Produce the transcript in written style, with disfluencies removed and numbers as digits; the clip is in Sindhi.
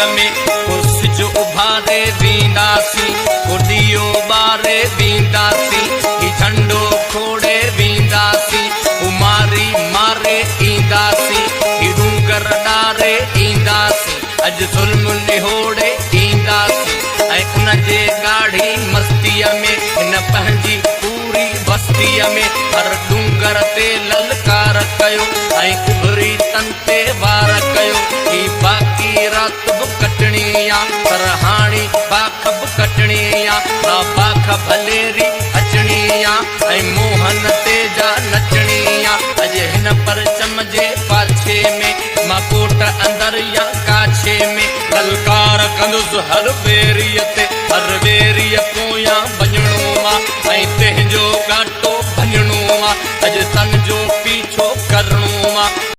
مستيء ۾، ڪو سج اڀاري وينداسين، ڪو ڏيئو ٻاري وينداسين، هي جهنڊو کوڙي وينداسين، هو ماري ماري اينداسين، هي ڏونگر ڏاري اينداسين، اڄ ظلم نهوڙي اينداسين ۽ ان جي ڳاڙهي مستيء ۾، هن پنهنجي پوري وستيء ۾، هر ڏونگر تي للڪار ڪيو ۽ اڀري تن تي وار ڪيو. هي باقي رات به ڪٽڻي آ، پر هاڻي باک به ڪٽڻي آ، ها باک ڀليري اچڻي آ ۽ موهن تي جا نچڻي آ. اڄ هن پرچم جي پاڇي ۾، مان ڪوٽ اندر يا ڪاڇي ۾، للڪار ڪندس هر ويريء تي، هر ويريء پويان وڃڻو آ ۽ تنهنجو ڳاٽو ڀڃڻو آ، اڄ تن جو پيڇو ڪرڻو آ.